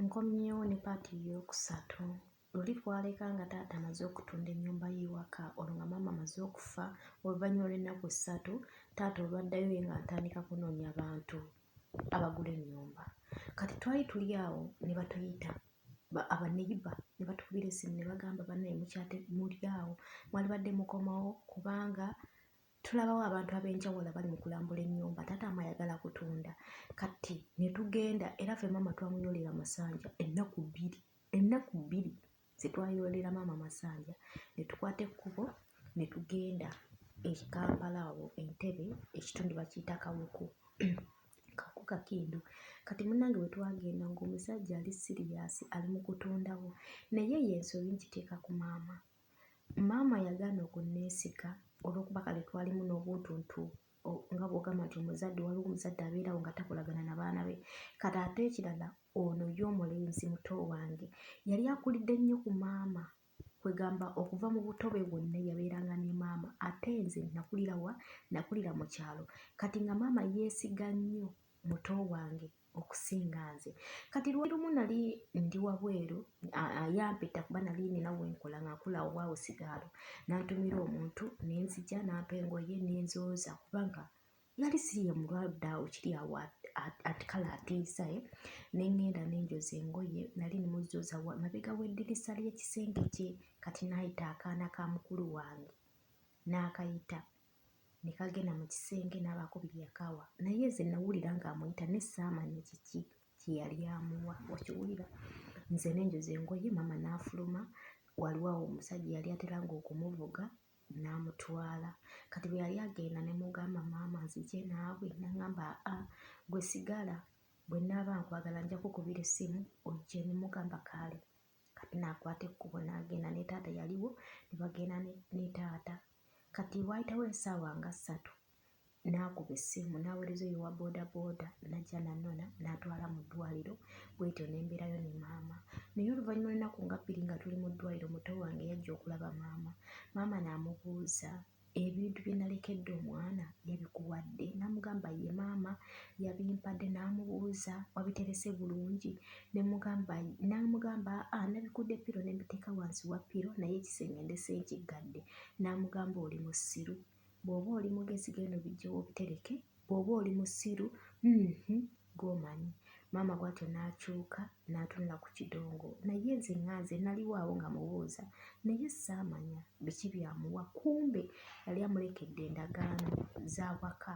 Nkomyewo ne paati eyookusatu. Luli twaleka nga taata amaze okutunda ennyumba ye ewaka olwo nga maama amaze okufa oluvannyuma lw'ennaku 3 taata olwaddayo ye ng'atandika kunoonya bantu abagula ennyumba. Kati twali tuli awo ne batuyita abaneyiba ne batukubira essimu ne bagamba bannaye mukyate muli awo mwalibadde mukomawo kubanga tulabawo abantu ab'enjawulo abali mu kulambula ennyumba taata ama ayagala kutunda. Kati ne tugenda era ffe maama twamuyoolera masanja ennaku 2, ennaku 2 ze twayoolera maama masanja ne tukwata ekkubo ne tugenda e Kampala awo Entebbe ekitundu bakiyita Kawuku. Kawuku Kakindu. Kati munnange bwe twagenda ng'omusajja ali serious ali mu kutundawo naye eyo ensobi ngiteeka ku maama. Maama yagaana okunneesiga olw'okuba kale twalimu n'obuntuntu nga bw'ogamba nti omuzadde waliwo omuzadde abeerawo nga takolagana na baana be. Kati ate ekirala ono ye omulenzi muto wange yali akulidde nnyo ku maama kwegamba okuva mu buto bwe bwonna yabeeranga ne maama ate nze nakulira wa? Nakulira mu kyalo. Kati nga maama yeesiga nnyo muto wange okusinga nze. Kati lwali lumu nali ndi wabweru yampita kuba nali nina we nkola nga nkola obwawusigaalo n'antumira omuntu ne nzija n'ampa engoye ne nzooza kubanga yali si ye mulwadde awo kiri awo kale atiisa eh ne ŋŋenda ne njoza engoye nali mmuzooza mabega w'eddirisa ly'ekisenge kye kati n'ayita akaana ka mukulu wange n'akayita ne kagenda mu kisenge n'abaako bye yakawa naye nze nawulira ng'amuyita naye saamanya kiki kye yali amuwa okiwulira. Nze ne njoza engoye maama n'afuluma waliwo awo omusajja eyali ateranga okumuvuga n'amutwala. Kati bwe yali agenda ne mugamba maama nzije naawe n'aŋŋamba aa ggwe sigala bwe nnaaba nkwagala nja kukubira essimu ojje ne mugamba kaale. Kati n'akwata ekkubo n'agenda ne taata yaliwo ne bagenda ne taata. Kati waayitawo essaawa nga 3 n'akuba essimu n'aweereza oyo owa boodabooda n'ajja n'annona n'atwala mu ddwaliro bw'etyo ne mbeerayo ne maama. Naye oluvannyuma lw'ennaku nga 2 nga tuli mu ddwaliro muto wange yajja okulaba maama. Maama n'amubuuza ebintu bye nalekedde omwana yabikuwadde? N'amugamba ye maama yabimpadde. N'amubuuza wabiterese bulungi? Ne mugamba n'amugamba aa nabikudde pillow ne mbiteeka wansi wa pillow naye ekisenge ndese nkiggadde. N'amugamba oli musiru bw'oba oli mugezi genda obiggyewo obitereke bw'oba oli musiru gw'omanyi. Maama bw'atyo n'akyuka n'atunula ku kidongo naye nze nga nze naliwo awo nga mubuuza naye saamanya biki by'amuwa kumbe yali amulekedde endagaano z'awaka.